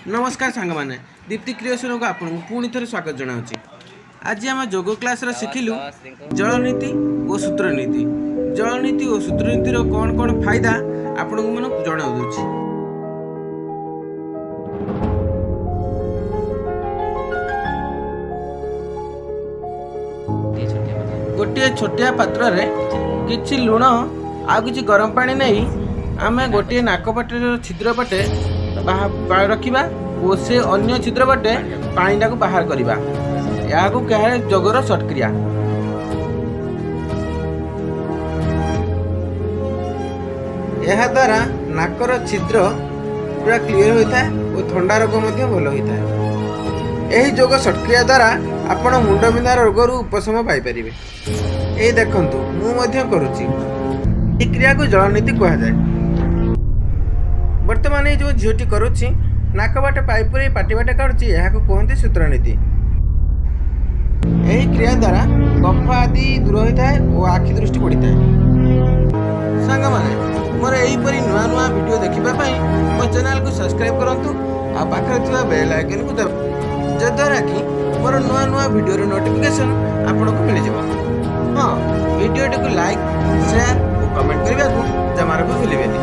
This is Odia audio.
ନମସ୍କାର ସାଙ୍ଗମାନେ, ଦୀପ୍ତି କ୍ରିଏସନକୁ ଆପଣଙ୍କୁ ପୁଣି ଥରେ ସ୍ୱାଗତ ଜଣାଉଛି। ଆଜି ଆମେ ଯୋଗ କ୍ଲାସ୍ରେ ଶିଖିଲୁ ଜଳନୀତି ଓ ସୂତ୍ରନୀତି। ଜଳନୀତି ଓ ସୂତ୍ରନୀତିର କ'ଣ କ'ଣ ଫାଇଦା ଆପଣଙ୍କୁ ମୁଁ ଜଣାଇ ଦେଉଛି। ଗୋଟିଏ ଛୋଟିଆ ପାତ୍ରରେ କିଛି ଲୁଣ ଆଉ କିଛି ଗରମ ପାଣି ନେଇ ଆମେ ଗୋଟିଏ ନାକ ପାଟିର ଛିଦ୍ର ପଟେ ରଖିବା ଓ ସେ ଅନ୍ୟ ଛିଦ୍ର ପଟେ ପାଣିଟାକୁ ବାହାର କରିବା। ଏହାକୁ କୁହାଯାଏ ଯୋଗର ଷଟ୍କ୍ରିୟା। ଏହାଦ୍ୱାରା ନାକର ଛିଦ୍ର ପୁରା କ୍ଲିଅର ହୋଇଥାଏ ଓ ଥଣ୍ଡା ରୋଗ ମଧ୍ୟ ଭଲ ହୋଇଥାଏ। ଏହି ଯୋଗ ଷଟ୍କ୍ରିୟା ଦ୍ୱାରା ଆପଣ ମୁଣ୍ଡବିନ୍ଧାର ରୋଗରୁ ଉପଶମ ପାଇପାରିବେ। ଏଇ ଦେଖନ୍ତୁ, ମୁଁ ମଧ୍ୟ କରୁଛି। ଏହି କ୍ରିୟାକୁ ଜଳନୀତି କୁହାଯାଏ। ବର୍ତ୍ତମାନ ଏଇ ଯେଉଁ ଝିଅଟି କରୁଛି, ନାକ ବାଟେ ପାଇପ୍ ପୁରେଇ ପାଟି ବାଟେ କାଢୁଛି, ଏହାକୁ କୁହନ୍ତି ସୂତ୍ରନୀତି। ଏହି କ୍ରିୟା ଦ୍ୱାରା କଫ ଆଦି ଦୂର ହୋଇଥାଏ ଓ ଆଖି ଦୃଷ୍ଟି ବଢ଼ିଥାଏ। ସାଙ୍ଗମାନେ, ମୋର ଏହିପରି ନୂଆ ନୂଆ ଭିଡ଼ିଓ ଦେଖିବା ପାଇଁ ମୋ ଚ୍ୟାନେଲକୁ ସବସ୍କ୍ରାଇବ୍ କରନ୍ତୁ ଆଉ ପାଖରେ ଥିବା ବେଲ୍ ଆଇକନ୍କୁ ଦବାନ୍ତୁ, ଯଦ୍ୱାରା କି ମୋର ନୂଆ ନୂଆ ଭିଡ଼ିଓର ନୋଟିଫିକେସନ୍ ଆପଣଙ୍କୁ ମିଳିଯିବ। ହଁ, ଭିଡ଼ିଓଟିକୁ ଲାଇକ୍, ସେୟାର ଓ କମେଣ୍ଟ କରିବାକୁ ଜମାରୁ ବି ଭୁଲିବେନି।